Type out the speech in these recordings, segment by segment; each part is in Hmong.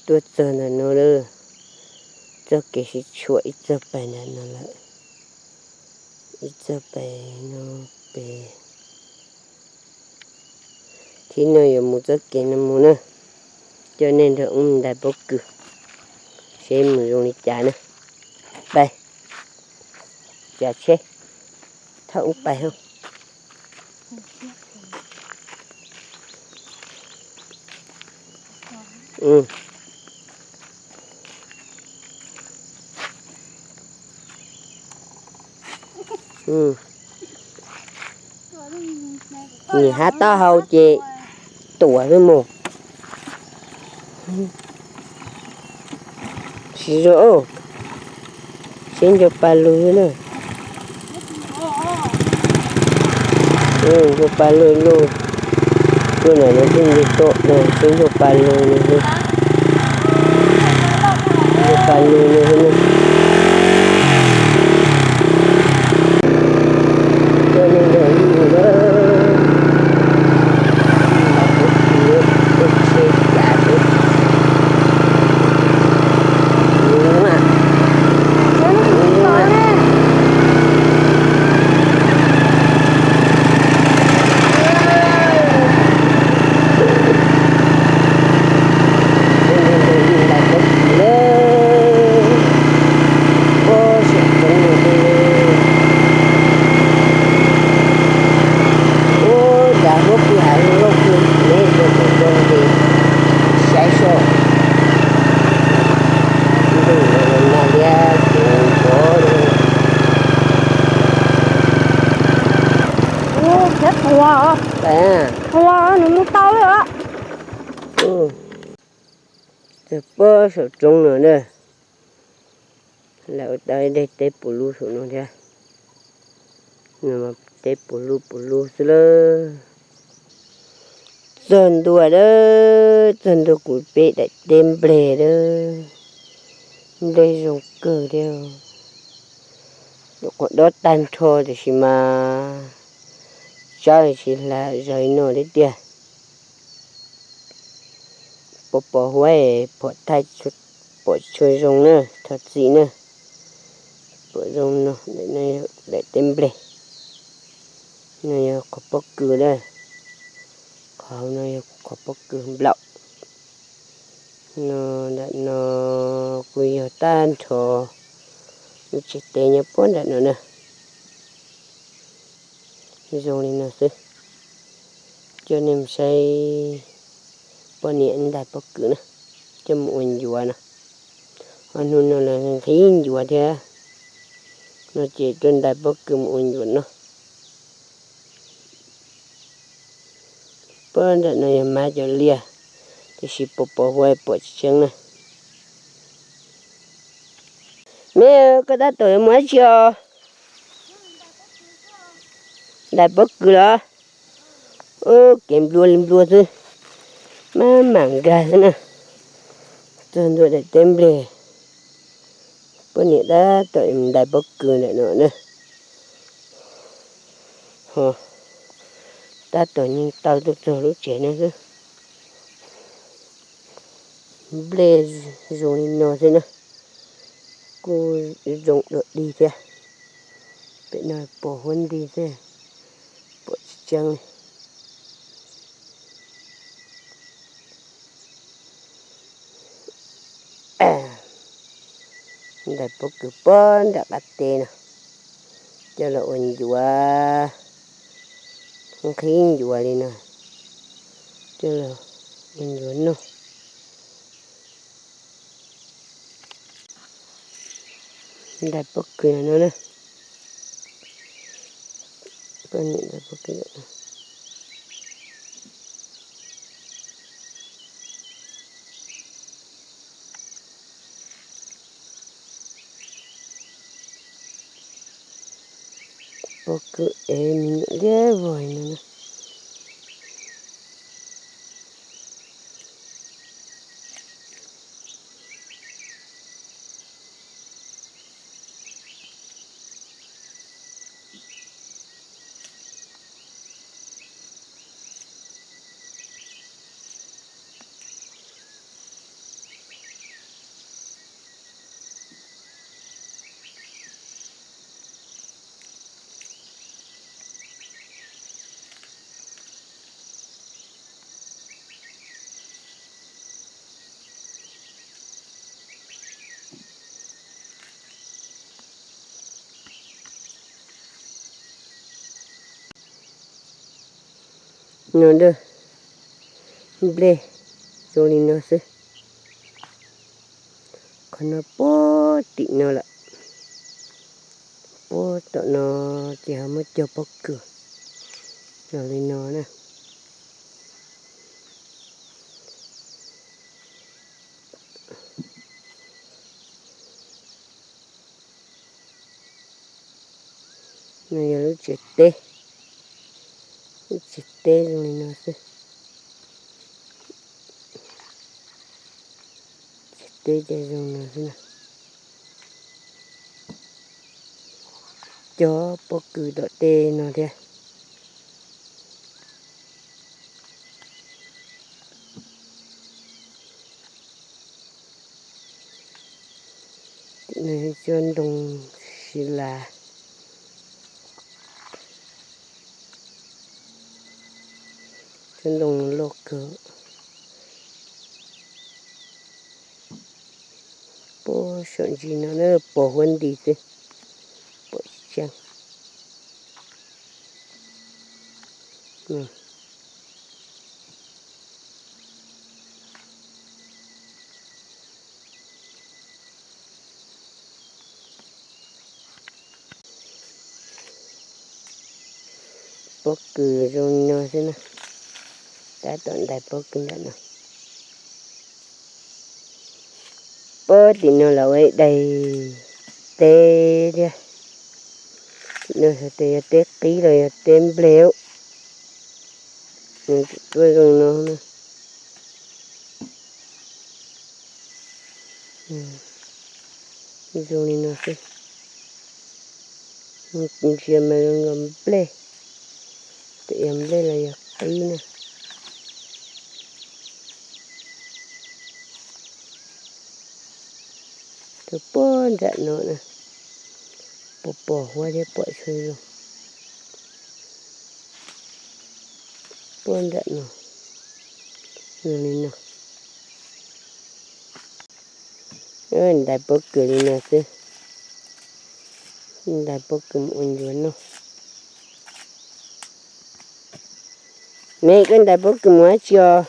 Tuaj txog ntawm no lawm, txoj kev sib tshuam ib txog pais ntawm no lawm, ib txog pais no pem. Thib no yuav mus txoj kev no mus na, coj nej nrog wb ntais pob kws, seb mus zoo li cas na. Pais, cav tsheb, thauj wb pais hauj. Nim hab taub hau ces tuam xwb mus. Siv zog, seb nco pa lug xwb na. Nco pa lug lug, tuaj ntawm no twb nce toj no seb nco pa lug no xwb. Nco pa lug no xwb na. Coj nej nrog wb mus na. Ntais pob kws, tej tsheb cav xwb. Ntais pob kws lawm, pob saum roob no. Ub, nram huab pw hav zoov loj kawg, neb zoo mus zoo ces saib seb ntuj no mas nag liab ces npov li. Ub, thiab tuag os. Tuag, nws mus tau li os. Txog pob saum roob no na, lawv ua tau ib daim teb puv lub saum no thiab. Teb puv lub puv lub xwb lawm. Txog ntua lawm, txog ntua kuv peb daim teb nplej lawm. Nplej zoo kawg thiab. Nyuam qhuav dob tag nrho tiam sis mas tsawb tsis hla zog li no thiab tiag. Pom pom huab es pom thaij, pom tsis tshua zoo na, thov txim na. Pom zoo no, daim teb nplej. No yog qhov pob kws na. Qhov hauv no yog qhov pob kws nplaum. No, ntawm no kuj yog tag nrho lub tsev teb nyob puag nram no na. Zoo li no xwb. Coj nej mus saib poj niam ntais pob kws na, coj mus ua ncuav no. Ho hnub no los nqhis ncuav thiab. No ces tuaj ntais pob kws mus ua ncuav no. Puag nram no yog mab cov liaj, tiam sis pom pom huab pom tsis tseeb na. Me, koj tab tom yuav mus dab tsi os? Ntais pob kws los? Ub, kev nplua li nplua xwb, maj mam nkag xwb na. Txog ntua daim teb nplej, poj niam tab tom ntais pob kws ntawm no na. Ho tab tom nyeej taw tuaj txog lub tsev no xwb. Nplej zoo li no xwb na, kuj zoo dua dig thiab. Pem no pom huab nti xwb, pom tsis tseeb li. Ntais pob kws puag nram qab teb no, coj los ua ncuav, nqhis ncuav li no, coj los ua ncuav noj. Ntais pob kws no na. Pob kws es me nyuam liab vog no na. No, nplej zoo li no xwb. Qhov no puag tim no lawm, puag tom no ces ho muab cog pob kws los li no na. No yog lub tsev teb, lub tsev teb zoo li no xwb. Tsev teb ces zoo no xwb na. Cog pob kws tom tej no thiab. Tsob ntoo si las, tsob ntoo loj kawg. Puag saum ntsis no na, pos huab nti xwb, pom tsis tseeb. Pob kws zoo li no xwb na, tab tom ntais pob kws ntawm no. Puag tim no los ua ib daim teb thiab. Tim no xyov tias yog teb qib los yog teb nplej. Nws tuaj zoo no na. Zoo li no xwb. Ntsia mas zoo nkaus nplej, tiam yog nplej los yog qib na. Tus puag nram no na, pos pos huab thiab pom tsis zoo. Puag nram no, zoo li no. Ntais pob kws li no xwb, ntais pob kws mus ua ncuav noj. Me, koj ntais pob kws mus dab tsi os?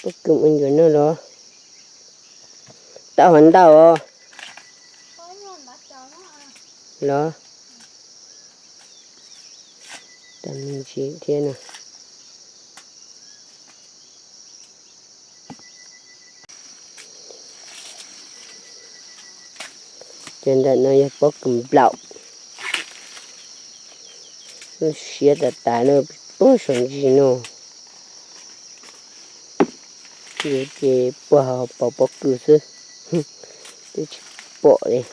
Pob kws mus ua ncuav noj los? Tau hov ntau os. Los, tau me ntsis thiab no. Cov ntawm no yog pob kws nplaum, lub siab tas tas na, puag saum ntsis no. Yuav ces puag hauv pos pob kws xwb, twb tsis pom li.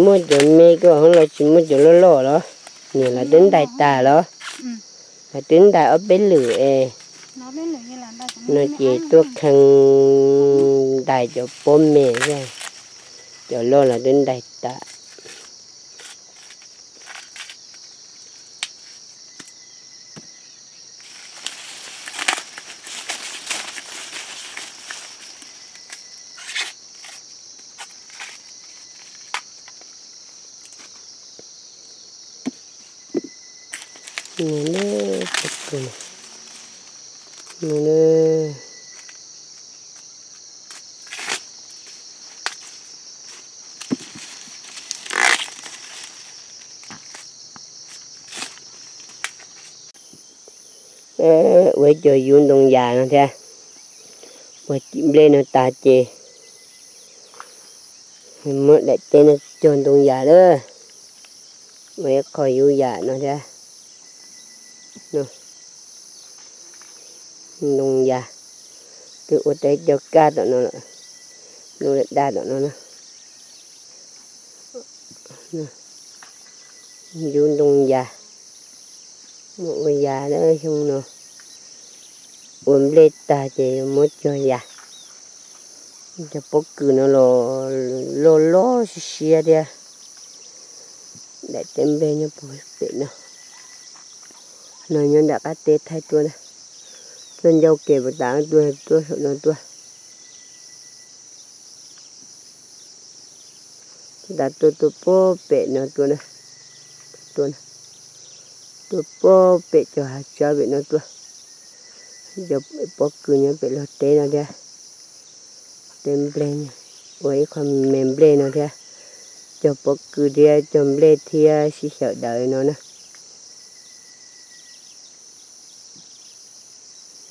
Muaj cov me koj hov los tsis muaj cov loj loj los? Niam lawv twb ntais tas los? Lawv twb ntais ob peb lwm es no ces tuaj kheev ntais cov pob me xwb, cov loj lawv twb ntais tas. Ua ib co yub ntoo yas no thiab. Ua cim nplej no tas ces muab daim teb no cog ntoo yas lawm. Ua ib qho yub yas no thiab. Ntoo yas, twb ua tau ib co kaj tom no lawm, lub daj tom no na. Yub ntoo yas, muaj ua yas lawm xyoo no. ua nplej tag ces yuav muab cog yas. Cov pob kws no los loj loj siab siab thiab. Daim teb nplej nyob puag pem no, no nyob nram qab teb thaij tuaj na. Tuaj ncauj kev puas tas tuaj, tuaj saum no tuaj. Ntawd tuaj, tuaj puag pem no tuaj na, tuaj na, tuaj puag pem cov hav tsawb pem no tuaj. Cov pob kws nyob pem luag teb no thiab. Teb nplej, ua ib qho me nplej no thiab. Cog pob kws thiab cog nplej thiab sib xyaw daws no na.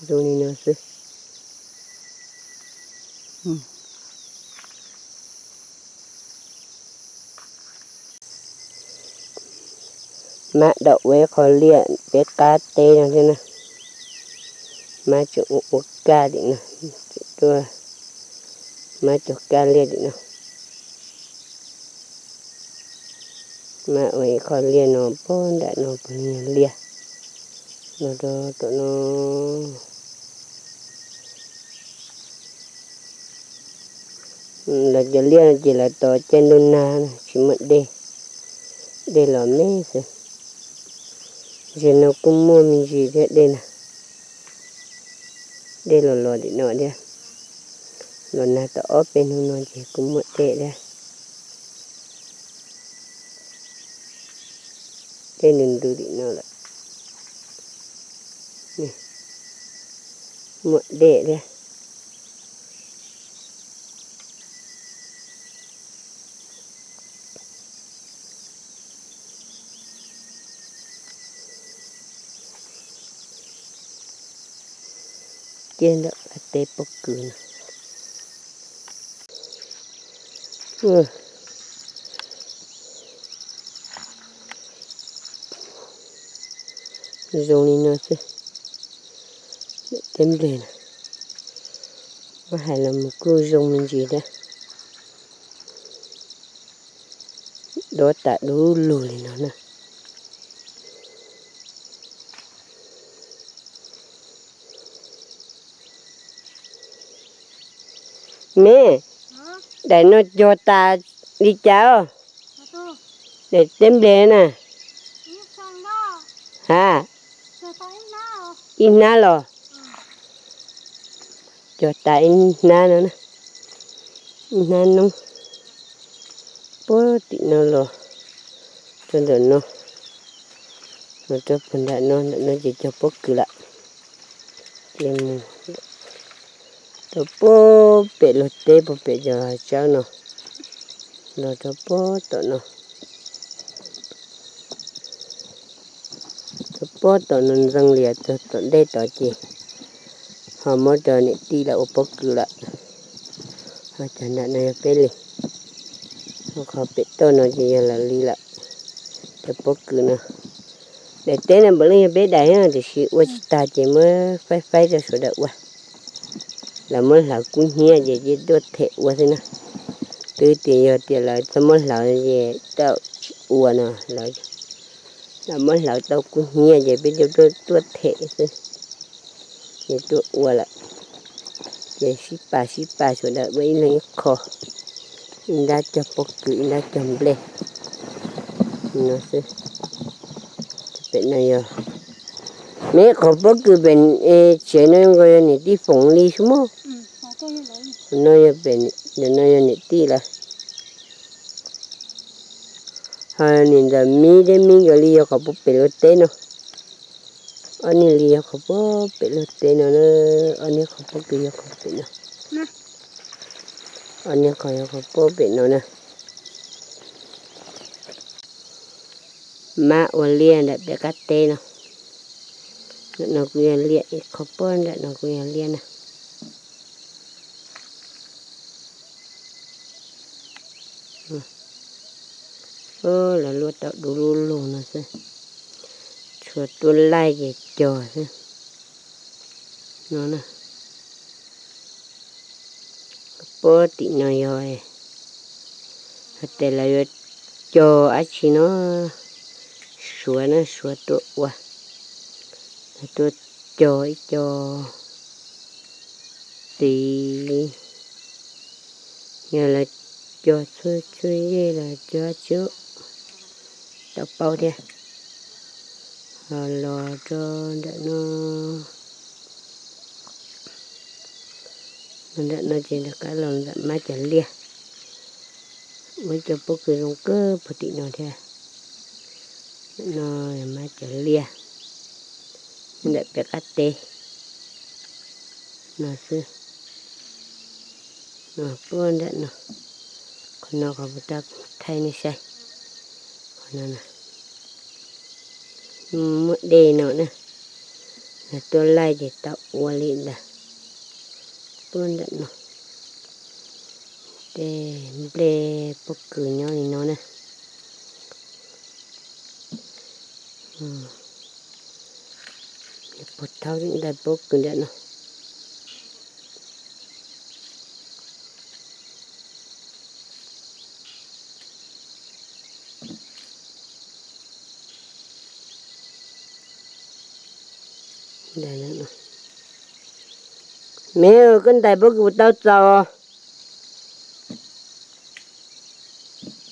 Zoo li no xwb. Mab dam ua ib qho liaj peb qab teb no thiab na. Mab tseem ua ua kaj tim no, tuaj, mab cog kaj liaj tim no. Mab ua ib qho liaj no puag nram no puag liaj no rau tom no. Lawv cov liaj no ces lawv tos caij ntuj nag na tsis muaj dej, dej los me xwb. Zaum no kuj muaj me ntsis thiab dej na, dej los los tim no thiab. Los nag tau ob peb hnub no ces kuj muaj dej thiab. Dej ntws ntws tim no lawm, muaj dej thiab. Ciaj ntawm qab teb pob kws no. Zoo li no xwb. Teb nplej na, muab hais los mus kuj zoo me ntsis thiab. Dob tas du lug li no na. Me, daim no cog tas li cas os? Daim teb nplej na. Ha, ib hnab los. Cog tas ib hnab no na, ib hnab noob. Puag tim no los rau ntawm no, los rau puag nram no, ntawm no ces cog pob kws lawm. Ces mus rau puag pem luag teb puag pem cov tsawb no, los rau puag tom no. Rau puag tom no ntxeev li txog tom ntej tod ces ho muab rau niam tij lawv ua pob kws lawm. Ho cov nram no yog peb li, ho qhov pem toj no ces yog lawv li lawm. Cov pob kws no, daim teb no npaum li yog peb daim, tiam sis ua tsis tag ces muab faib faib rau sawv daws ua. Lawv muab hlawv kub hnyiab ces cia tuaj them ua xwb na. Twb tias yog tias lawv txhob muab hlawv ces tau tsis ua no, lawv, lawv muab hlawv tau kub hnyiab ces peb coj tuaj them xwb. Ces tuaj ua lawm, ces sib pas sib pas sawv daws ua ib leeg ib qho, ib nrab cog pob kws ib nrab cog nplej no xwb. Pem no yog, me qhov pob kws pem tsev no nkaus yog niam tij Foom li xwb mog. No yog pem, no yog niam tij lawv. Ho nim ntawm mib thiab mib nkawd li yog qhov puag pem luag teb no. Ob niag li yog qhov puag pem luag teb no na, ob niag qhov pob kws yog qhov pem no. Ob niag qhov yog qhov puag pem no na. Mab ua liaj ntawm pem qab teb no. Ntawm no kuj yog liaj, ib qho puag nram no kuj yog liaj na. Lawv luaj tau du lug lug no xwb, tshuav tuaj laij ces cog xwb no na. Puag tim no yog, hais tias lawv yuav cog dab tsi no, suav na, suav tuaj ua, lawv tuaj cog ib co txiv, yog lawv cog tshuaj tshuaj yej los cog tsis tau paub thiab. Ho los rau nram no, nram no ces rov qab los nram mab cov liaj, muaj cov pob kws zoo kawg puag tim no thiab. Nram no mab cov liaj, nram pem qab teb no xwb. Puag nram no, qhov no qhov puas tau thaij nej saib. Qhov no muaj dej no na, nws tuaj laij ces tau ua li ntawd. Puag nram no, tej nplej pob kws nyob li no na. Puag thaub ntais pob kws nram no. Me, koj ntais pob kws puas tau txaus?